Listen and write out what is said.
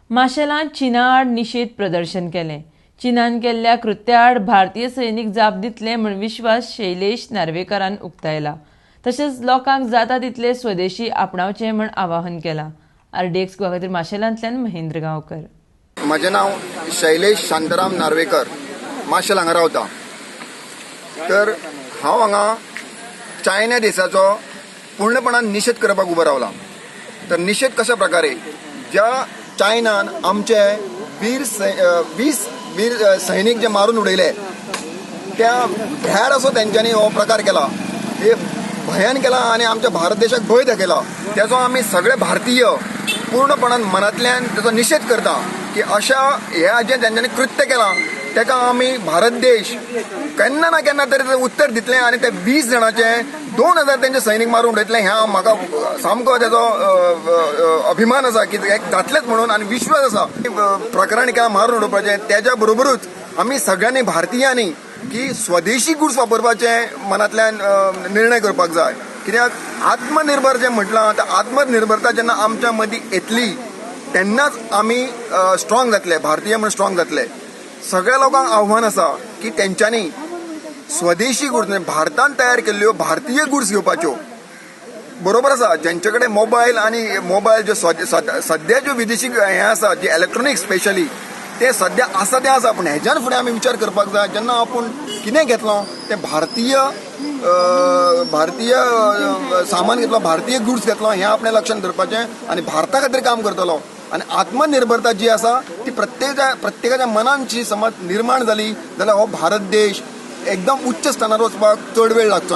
माशेलांत चीना आड निशेध प्रदर्शन केलें. चीनान केल्ल्या कृत्या आड भारतीय सैनीक जाप दितले म्हूण विश्वास शैलेश नार्वेकारान उक्तायला. तशेंच लोकांक जाता तितले स्वदेशी आपणावचे म्हूण आवाहन केलां. आरडीएक्स गोवा खातीर माशेलांतल्यान महेंद्र गांवकर. म्हजें नांव शैलेश शांताराम नार्वेकर, माशेल हांगा रावता. तर हांव हांगा चायना देशाचो पूर्णपणान निशेध करपाक उबो रावला. तर निशेध कशा प्रकारे? ज्या चायनान आमचे वीर 20 वीर सैनीक जे मारून उडयले, त्या भ्याड असो तेंच्यांनी हो प्रकार केला, हे भयान केला आनी आमच्या भारत देशाक भंय दाखयला. तेजो आमी सगळे भारतीय पूर्णपणान मनांतल्यान तेजो निशेध करता की अशा ह्या जें तेंच्यांनी कृत्य केलां तेका आमी भारत देश केन्ना ना केन्ना तरी उत्तर दितले आनी ते 20 जाणाचे 2000 तेंचे सैनीक मारून उडयतले. ह्या म्हाका सामको तेजो अभिमान आसा की हे जातलेच म्हणून आनी विश्वास आसा. प्रकरण केला मारून उडोवपाचें, तेज्या बरोबरूच आमी सगळ्यांनी भारतीयांनी की स्वदेशी गुड्स वापरपाचे मनांतल्यान निर्णय करपाक जाय. कित्याक आत्मनिर्भर जें म्हटलां, ते आत्मनिर्भरता जेन्ना आमच्या मदीं येतली तेन्नाच आमी स्ट्रॉंग जातले, भारतीय म्हण स्ट्रॉंग जातले. सगळ्या लोकांक आव्हान आसा की तेंच्यांनी स्वदेशी गुड्स, भारतान तयार केल्ल्यो भारतीय गुड्स घेवपाच्यो. बरोबर आसा, ज्यांचे कडेन मोबायल आनी मोबायल ज्यो सद्या ज्यो विदेशी हें आसा, जे इलेक्ट्रॉनिक स्पेशली, ते सद्या आसा तें आसा, पूण हेज्यान फुडें आमी विचार करपाक जाय. जेन्ना आपूण कितें घेतलो तें भारतीय सामान घेतलो, भारतीय गुड्स घेतलो, हें आपणें लक्षांत दवरपाचें आनी भारता खातीर काम करतलो. आनी आत्मनिर्भरता जी आसा ती प्रत्येकाच्या मनान जी समज निर्माण जाली जाल्यार हो भारत देश एकदम उच्च स्थानार वचपाक चड वेळ लागचो ना.